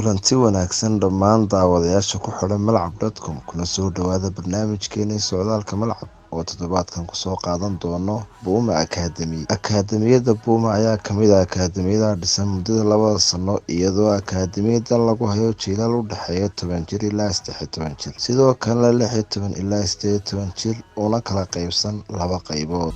Kulanti wanaagsan dhammaan daawadayaasha ku xidhan Malcab.com, kuna soo dhawaada barnaamijkeena Socdaalka Malcab oo toddobaadkan kusoo qaadan doono Buuma Academy. Akaademiyadda Buuma ayaa kamid ah akaademiyadaha dhisan muddada 2da sano, iyadoo akaademiyadan lagu hayo jiilal u dhexeeya 10 jir ilaa 13 jir, sidoo kalena 16 ilaa 18 jir, una kala qaybsan laba qaybood.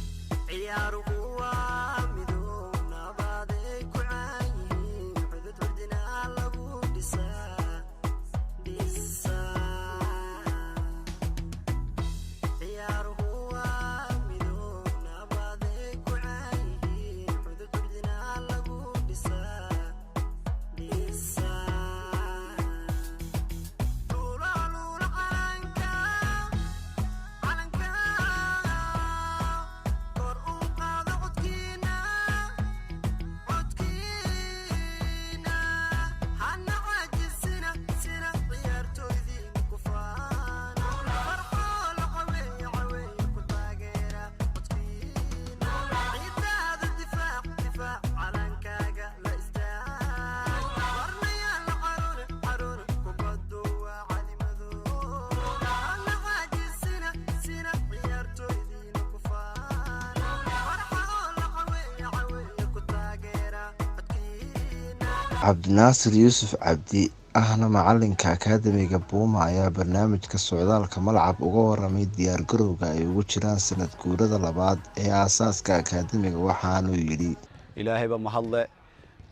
Cabdinaasir Yuusuf Cabdi, ahna macalinka akaademiga Buuma, ayaa barnaamijka Socdaalka Malcab uga waramay diyaar garowga ay ugu jiraan sanad guurada labaad ee aasaaska akaademiga, waxaanuu yidhi: Ilaahayba mahadle,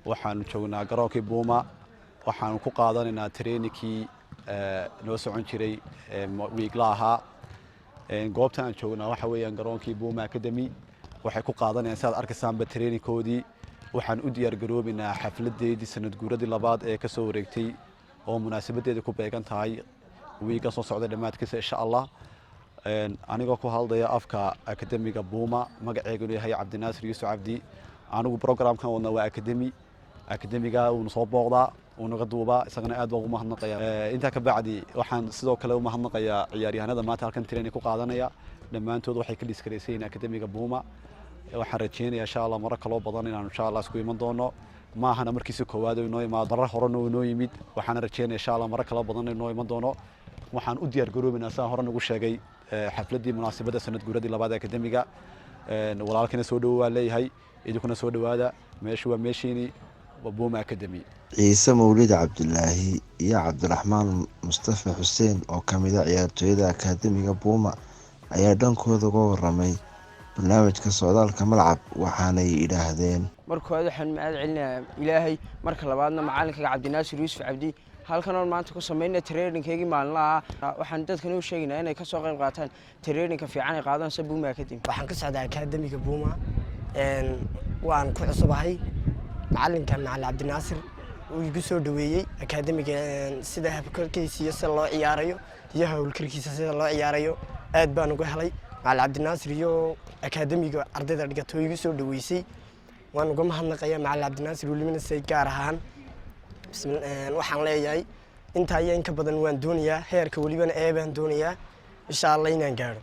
waxaanu joognaa garoonkii Buuma, waxaanu ku qaadanaynaa trainingkii noo socon jiray weekla ahaa. Goobtan aan joognaa waxa weeyaan garoonkii Buuma Academy. Waxay ku qaadanayaan, sidaad arkaysaanba, trainingkoodii. Waxaan u diyaar garoobaynaa xafladeedii sanad guuradii labaad ee kasoo wareegtay oo munaasabadeeda ku beegan tahay wiiga soo socda dhammaadkiisa, insha Allah. Anigoo ku hadlaya afka akademiga Buuma, magaceegunu yahay Cabdinaasir Yuusuf Cabdi, anigu programkan wadna waa academy. Akademiga wuuna soo booqdaa, wuu naga duubaa, isagana aad baan ugu mahadnaqaya. Intaa ka bacdi, waxaan sidoo kale u mahadnaqayaa ciyaaryahanada maanta halkan training ku qaadanaya. Dhammaantood waxay ka dhiiskaraysan yihiin akademiga Buuma. Waxaan rajeynayaa, insha Allah, maro kaloo badan inaan insha Allah isku iman doono. Maahana markiisi koowaad inoo imaado, marar horena uu inoo yimid. Waxaana rajeynaya, insha Allah, maro kaloo badan inoo iman doono. Waxaan u diyaar garoobaynaa, sidaan hore nagu sheegay, xafladdii munaasabadda sanad guuradii labaad ee akademiga. Walaalkina soo dhowo waa leeyahay, idinkuna soo dhowaada. Meeshu waa meeshiini, waa Buuma Academy. Ciise Mawlid Cabdilaahi iyo Cabdiraxmaan Mustafa Xuseen oo kamid ah ciyaartooyada akaademiga Buuma ayaa dhankooda uga waramay barnaamijka Socdaalka Malcab, waxaanay yidhaahdeen: Marka koowaad waxaan mahad celinayaa Ilaahay, marka labaadna macalinkaga Cabdinaasir Yuusuf Cabdi. Halkan oon maanta ku sameynay trainingkaygii maalinlaha ah, waxaan dadkan u sheegaynaa inay kasoo qayb qaataan trainingka fiican ay qaadaan sa Buuma Academy. Waxaan ka socdaa akaademiga Buuma, waan ku cusubahay. Macalinka, macalin Cabdinaasir, uu igu soo dhaweeyey akaademiga, sida habkarkiisa iyo sida loo ciyaarayo iyo howlkarkiisa sida loo ciyaarayo aad baan uga helay. Macalin Cabdinaasir iyo akaademiga ardayda dhigato igu soo dhaweysay, waan uga mahadnaqayaa macalin Cabdinaasir. Welibana say gaar ahaan waxaan leeyahay, intaa iyo inka badan waan doonayaa, heerka welibana ee baan doonayaa, insha Allah, inaan gaadho.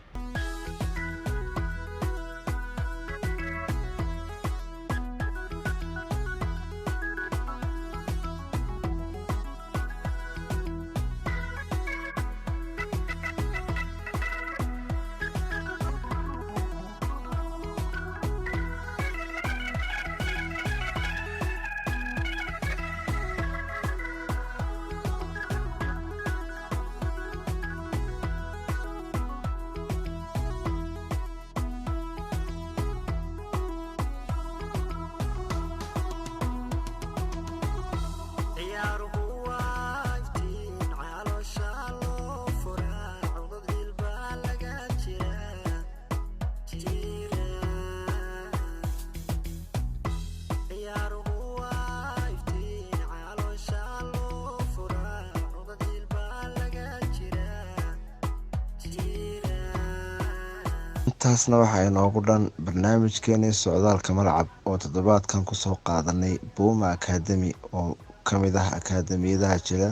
Intaasna waxaa inoogu dhan barnaamijkeenii Socdaalka Malcab oo toddobaadkan kusoo qaadanay Buuma Academy oo kamid ah akaademiyadaha jira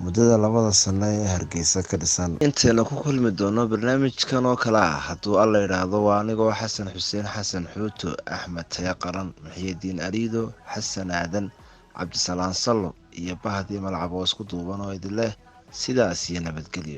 muddada 2da sano ee Hargeysa ka dhisan. Intaynu ku kulmi doono barnaamijkan oo kale ah, hadduu Alla idhaahdo, waa anigoo Xasan Xuseen Xasan Xuuto, Axmed Taya Qaran, Muxiyidiin Ariido, Xasan Aadan, Cabdisalaan Sallo Iyo bahdii Malcab oo isku duuban oo idin leh sidaas iyo nabadgelyo.